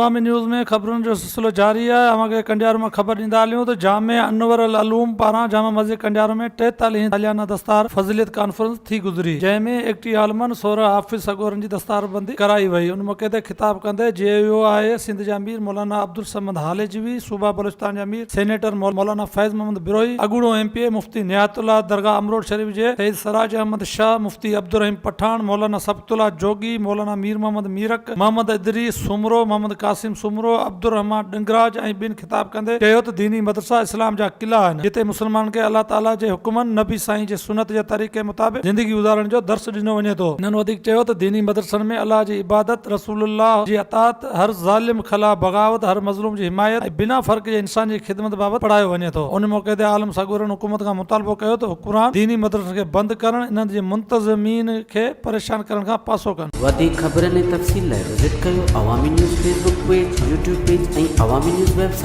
عوامي news ۾ خبرن جو سلسلو جاري آهي اوهان کي ڪنڊيارو مان خبر ڏيندا هليون ته جامع انور العلوم پاران جامع مسجد ڪنڊيارو ۾ ٽيتاليهين ساليانه دستار فضليت ڪانفرنس ٿي گذري جنهن ۾ 31 عالمن 16 حافظ سڳورن جي دستاربندي ڪرائي وئي ان موقعي تي خطاب ڪندي جي يو آء سنڌ جي امير مولانا عبدالصمد هاليجوي صوبه بلوچستان جي امير سينيٽر مولانا فيض محمد بروهي اڳوڻو ايم پي اي مفتي نهايت الله درگاهه امروٽ شريف جي سيد سراج احمد شاهه مفتي عبدالرحيم پٺاڻ مولانا سبط الله جوڳي مولانا مير محمد ميرڪ محمد ادريس سومرو، محمد قاسم سومرو، عبدالرحمان ڏنگراج ۽ ٻين خطاب ڪندي چيو ته ديني مدرسا اسلام جا قلعا آهن جتي مسلمانن کي الله تعاليٰ جي حڪمن، نبي سائين جي سنت جي طريقي مطابق زندگي گذارڻ جو درس ڏنو وڃي ٿو. هنن وڌيڪ چيو ته ديني مدرسن ۾ الله جي عبادت، رسول الله جي اطاعت، هر ظالم خلاف بغاوت، هر مظلوم جي حمايت ۽ بنا فرق جي انسان جي خدمت بابت پڙهايو وڃي ٿو. ان موقعي تي عالم سڳورن حڪومت کان مطالبو ڪيو ته حڪمران ديني مدرسن کي بند ڪرڻ، انهن جي منتظمين کي پريشان ڪرڻ کان پاسو ڪن. وڌيڪ خبرن ۽ تفصيل لاء وزٽ ڪيو Awami news Facebook page, YouTube page ۽ Awami news website.